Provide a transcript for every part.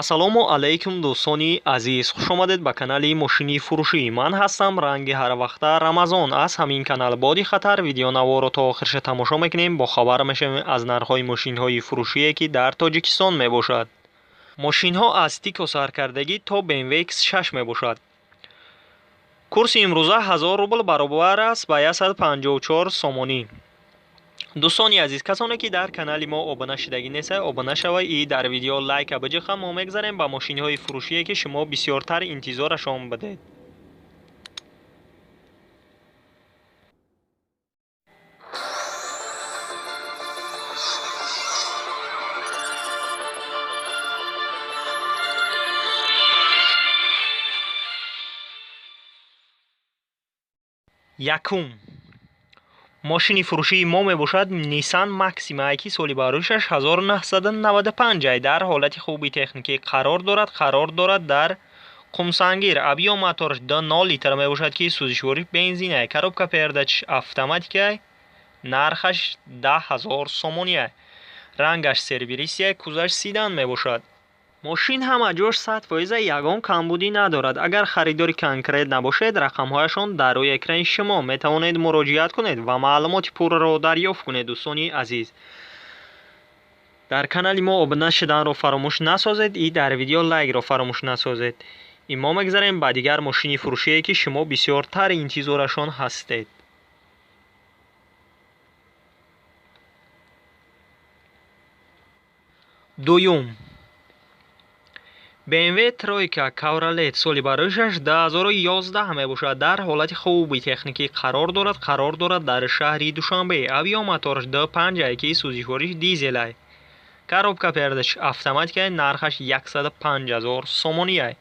Ассалому алайкум, дӯстони азиз, хушомадед ба канали мошини фурӯшӣ. Ман ҳастам ранги ҳарвақта Рамазон аз ҳамин канал. Боди хатар видеонаворо то охирша тамошо мекунем, бохабар мешавем аз нархҳои мошинҳои фурӯшие, ки дар Тоҷикистон мебошад. Мошинҳо аз Тико саркардагӣ то BMW X6 мебошад. Курси имрӯза 1000 рубл баробар аст ба 154 сомонӣ. Дӯстони азиз, касоне ки дар канали мо обуна шудагӣ нестед, обуна шавед и дар видео лайка биҷиқа. Мо мегзарем ба мошинҳои фурӯшие, ки шумо бисёртар интизорашон будед. Якум мошини фурӯшии мо мебошад Nissan Maxima, ки соли бароишаш 1995, дар ҳолати хуби техникӣ қарор дорад. Қарор дорад дар Қумсангир. Объём мотораш 2.0 литр мебошад, ки сӯзишвориш бензинай, коробка передачиш автоматикай, нархаш 10 000 сомониай, рангаш серебристый, кузаш седан мебошад. Мошин ҳама ҷош 100%, ягон камбудӣ надорад. Агар харидори конкрет набошед, рақамҳояшон дар рӯи экрани шумо, метавонед муроҷиат кунед ва маълумоти пурраро дарёфт кунед. Дӯстони азиз, дар канали мо обуна шуданро фаромӯш насозед и дар видео лайкро фаромӯш насозед. И мо мегзарем ба дигар мошини фурӯшие, ки шумо бисёртар интизорашон ҳастед. Дуюм BMW Тройка Кабриолет, соли бароишаш 2011 мебошад. Дар ҳолати хуби техникӣ қарор дорад. Қарор дорад дар шаҳри Душанбе. Объём мотораш 2.5, ки сӯзишвориш дизелай, коробка передач автоматикай, нархаш 105 000 сомониай,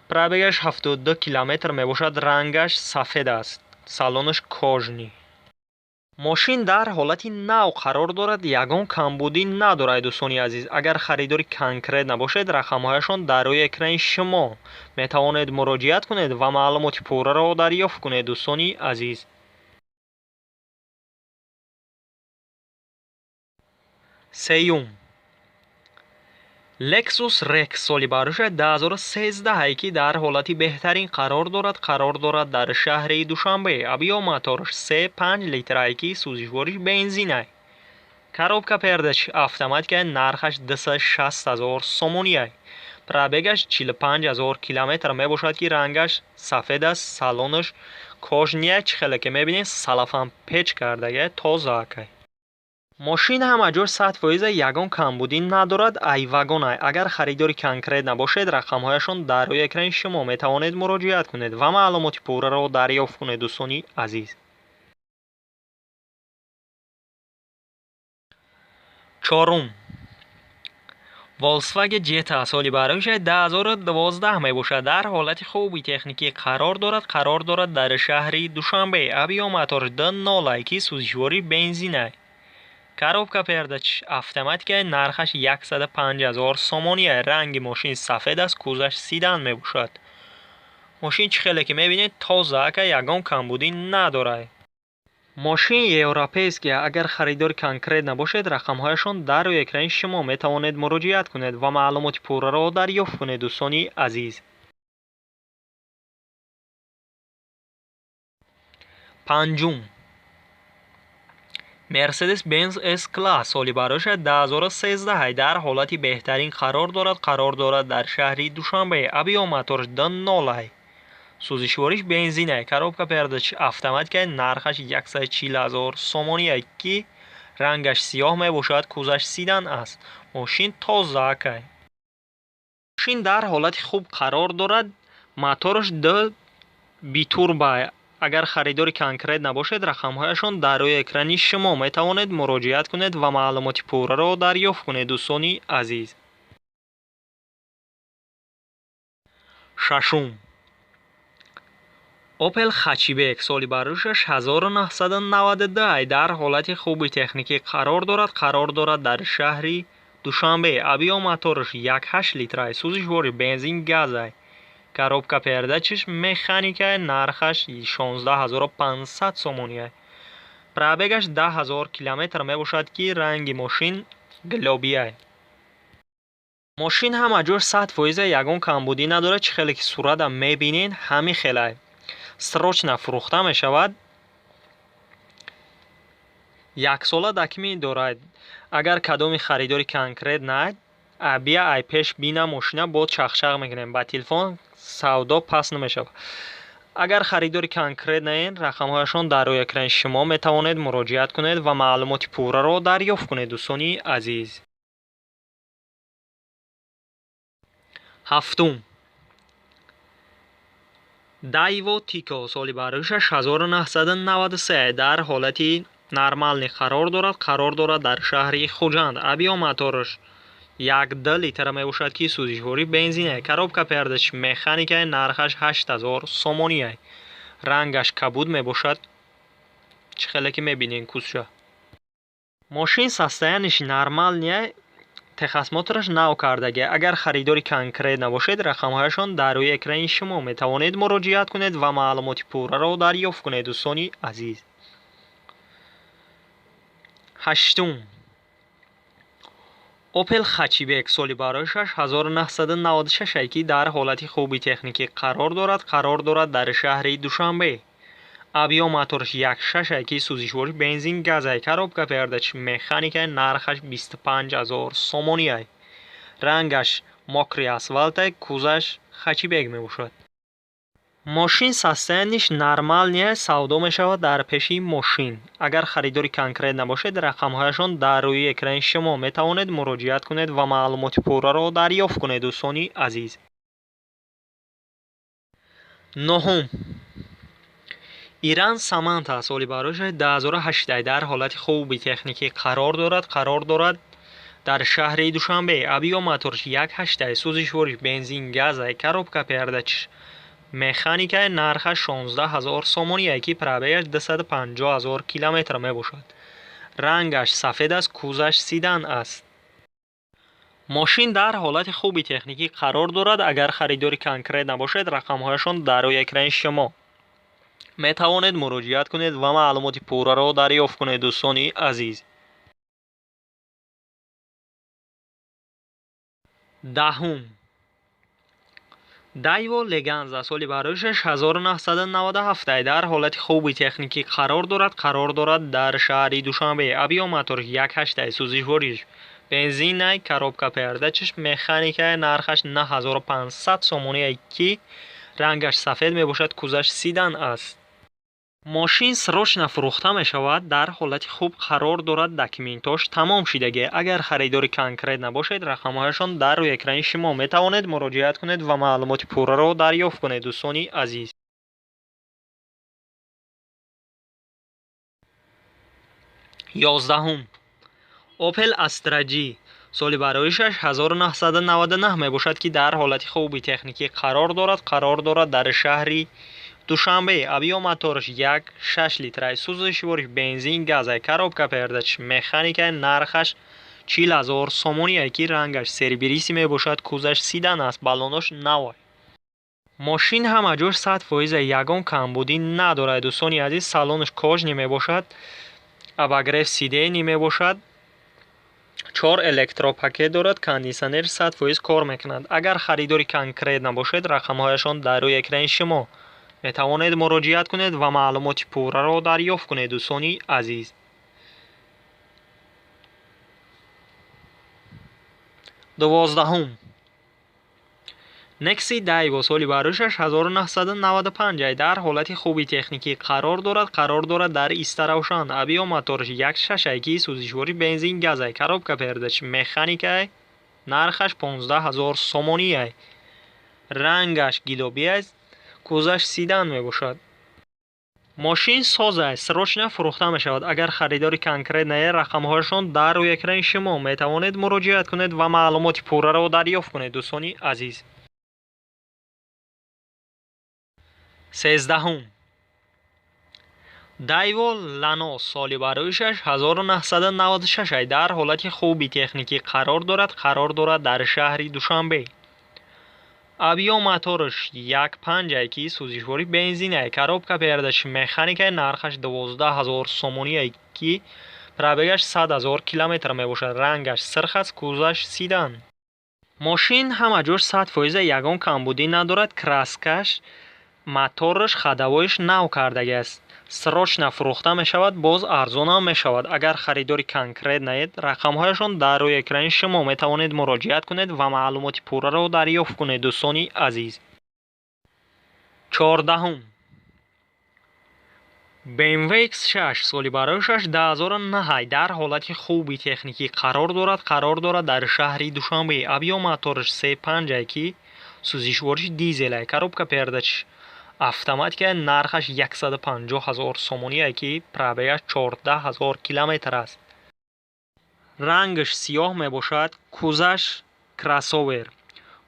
пробегаш 72 километр мебошад, рангаш сафед аст, салонаш кожаный. Мошин дар ҳолати нав қарор дорад, ягон камбудӣ надорад. Дӯстони азиз, агар харидори конкрет набошед, рақамҳояшон дар рӯи экрани шумо, метавонед муроҷиат кунед ва маълумоти пурраро дарёфт кунед. Дӯстони азиз, сеюм Lexus RX, соли бароша 2013, ки дар ҳолати беҳтарин қарор дорад. Қарор дорад дар шаҳри Душанбе. Объём мотораш 3.5 литрае, ки сӯзишвориш бензинай, коробка передач автоматикай, нархаш 260 000 сомониай, пробегаш 45 000 километр мебошад, ки рангаш сафед аст, салонаш кожаный. Чӣ хеле ки мебинед, салафан печ кардагай, тоза акай. Мошин ҳама ҷош 100%, ягон камбудӣ надорад, айвагонай. Агар харидори конкрет набошед, рақамҳояшон дар рӯи экрани шумо, метавонед муроҷиат кунед ва маълумоти пурраро дарёфт кунед. Дӯстони азиз, чорум Volkswagen Jetta, соли бароишаш 2012 мебошад. Дар ҳолати хуби техникӣ қарор дорад. Қарор дорад дар шаҳри Душанбе. Объём мотораш 2.0, ки сӯзишвориш бензинай, коробка передач автоматикай, нархаш 105 000 сомониай, ранги мошин сафед аст, кузаш седан мебошад. Мошин чӣ хеле ки мебинед, тоза ака, ягон камбудӣ надорад. Мошин европейский. Агар харидори конкрет набошед, рақамҳояшон дар рӯи экрани шумо, метавонед муроҷиат кунед ва маълумоти пурраро дарёфт кунед. Дӯстони азиз, панҷум Mercedes-Benz S-Class, соли бароша 2013, дар ҳолати беҳтарин қарор дорад. Қарор дорад дар шаҳри Душанбе. Объём мотораш 2.0, сӯзишвориш бензинай, коробка передач автоматикай, нархаш 140 000 сомониай, ки рангаш сиёҳ мебошад, кузаш седан аст. Мошин тоза акай. Мошин дар ҳолати хуб қарор дорад, мотораш д битурбо. Агар харидори конкрет набошед, рақамҳояшон дар рӯи экрани шумо, метавонед муроҷиат кунед ва маълумоти пурраро дарёфт кунед. Дӯстони азиз, шашум Opel Hatchback, соли бароишаш 1992, дар ҳолати хуби техникӣ қарор дорад. Қарор дорад дар шаҳри Душанбе. Объём мотораш 1.8 литрай, сӯзишвори бензин газай, коробка передачиш механикай, нархаш 16 500 сомониай, пробегаш 10 000 километр мебошад, ки ранги мошин гулобиай. Мошин ҳама ҷош 100%, ягон камбудӣ надорад. Чӣ хеле ки суратам мебинед, ҳамин хелай. Срочно фурӯхта мешавад. Яксола документ дорад. Агар кадоми харидори конкретный, бия, ай пеш бина мошина, боз чахчах мекунем. Ба телефон савдо пас намешавад. Агар харидори конкретный ен, рақамҳояшон дар рӯи экрани шумо, метавонед муроҷиат кунед ва маълумоти пурраро дарёфт кунед, дӯстони азиз. Ҳафтум, Дайво Тико, соли бароишаш 1993, дар ҳолати нормальный қарор дорад. Қарор дорад дар шаҳри Хуҷанд. Объём мотораш 1,2 литра мебошад, ки сӯзишворӣ бензине, коробка передач механикае, нархаш 8000 сомоние. Рангаш кабуд мебошад, чӣ хеле ки мебинед кузша. Мошин состояние ш нормальный, техосмотр аш нав кардагӣ. Агар харидори конкретный набошед, рақамҳояшон дар рӯи экрани шумо, метавонед муроҷиат кунед ва маълумоти пурраро дарёфт кунед, дӯстони азиз. Ҳаштум, Опел Хатчбек, соли бароишаш 1996, ки дар ҳолати хуби техникӣ қарор дорад. Қарор дорад дар шаҳри Душанбе. Объём мотораш 1,6, ки сӯзишворӣ бензин газай, коробка передач механикай, нархаш 25 000 сомониай. Рангаш мокрый асфальтай, кузаш хатчбек мебошад. Мошин состояние ш нормальный, савдо мешавад дар пеши мошин. Агар харидори конкретный набошед, рақамҳояшон дар рӯи экрани шумо, метавонед муроҷиат кунед ва маълумоти пурраро дарёфт кунед, дӯстони азиз. Нуҳум, Иран Саманта, соли бароишаш 2008, дар ҳолати хуби техникӣ қарор дорад. Қарор дорад дар шаҳри Душанбе. Объём мотораш 1,8, сӯзишвориш бензин газай, коробка передач механикай, нархаш 16 000 сомоние, ки пробег аш 250 000 километр мебошад. Рангаш сафед аст, кузаш седан аст. Мошин дар ҳолати хуби техникӣ қарор дорад. Агар харидори конкретный набошед, рақамҳояшон дар рӯи экрани шумо, метавонед муроҷиат кунед ва маълумоти пурраро дарёфт кунед, дӯстони азиз. Даҳум, Дайво Леганза, соли бароишаш 1997, дар ҳолати хуби техникӣ қарор дорад. Қарор дорад дар шаҳри Душанбе. Объём мотораш 1,8, сӯзишвориш бензинай, коробка передач ш механикай, нархаш 9500 сомоние, ки рангаш сафед мебошад, кузаш седан аст. Мошин срочно фурӯхта мешавад. Дар ҳолати хуб қарор дорад, документош тамом шидагӣ. Агар харидори конкретный набошед, рақамҳояшон дар рӯи экрани шумо, метавонед муроҷиат кунед ва маълумоти пурраро дарёфт кунед, дӯстони азиз. 11-ум, Опел Астра Ҷи, соли бароишаш 1999 мебошад, ки дар ҳолати хуби техникӣ қарор дорад. Қарор дорад дар шаҳри Душанбе. Объём мотораш 1,6 литрай, сӯзишвориш бензин газай, коробка передач механикай, нархаш 40 000 сомоние, ки рангаш серебристый мебошад, кузаш седан аст, баллонош навай. Мошин ҳама ҷош 100%, ягон камбудӣ надорад, дӯстони азиз. Салонаш кожаный мебошад, обогрев сидений мебошад, чор электропакет дорад, кондитсионер 100% кор мекунад. Агар харидори конкретный набошед, рақамҳояшон дар рӯи экрани шумо, метавонед муроҷиат кунед ва маълумоти пурраро дарёфт кунед, дӯстони азиз. 12-ум, Некси Дайво, соли бароишаш 1995, дар ҳолати хуби техникӣ қарор дорад. Қарор дорад дар Истаравшан. Объём мотораш 1,6, ки сӯзишворӣ бензин газай, коробка передач механикай, нархаш 15 000 сомоние. Рангаш гилобӣ аст, кузаш седан мебошад. Мошин созай, срочно фурӯхта мешавад. Агар харидори конкретный, рақамҳояшон дар рӯи экрани шумо, метавонед муроҷиат кунед ва маълумоти пурраро дарёфт кунед, дӯстони азиз. 13-ум, Дайво Ланос, соли бароишаш 1996, дар ҳолати хуби техникӣ қарор дорад. Қарор дорад дар шаҳри Душанбе. Объём мотораш 1,5, ки сӯзишворӣ бензинай, коробка передач механикай, нархаш 12 000 сомоние, ки пробег аш 100 000 километр мебошад. Рангаш сирх аст, кузаш седан. Мошин ҳама ҷош 100 фоиза, ягон камбудӣ надорад. Краскаш, мотораш, ходовойш нав кардагиаст. Срочно фурӯхта мешавад, боз арзонам мешавад. Агар харидори конкретноед, рақамҳояшон дар рӯи экрани шумо, метавонед муроҷиат кунед ва маълумоти пурраро дарёфт кунед, дӯстони азиз. 14-ум, BMW X6, соли бароишаш 2009, дар ҳолати хуби техникӣ қарор дорад. Қарор дорад дар шаҳри Душанбе. Объём мотораш 3,5, ки сӯзишвориш дизелай, коробка передач автоматика. Нархаш 150 ҳазор сомоние, ки пробегаш 14 ҳазор километр аст. Рангаш сиёҳ мебошад, кузаш кроссовер.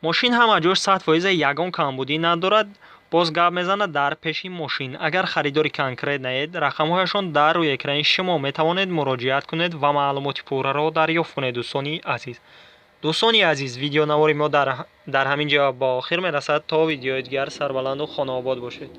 Мошин ҳама ҷош 100 фоиза, ягон камбудӣ надорад. Боз гап мезанад дар пеши мошин. Агар харидори конкретноед, рақамҳояшон дар рӯи экрани шумо, метавонед муроҷиат кунед ва маълумоти пурраро дарёфт кунед, дӯстони азиз. Дӯстони азиз, видеонавори мо дар ҳамин ҷо ба охир мерасад. То видеои дигар сарбаланду хонаобод бошед.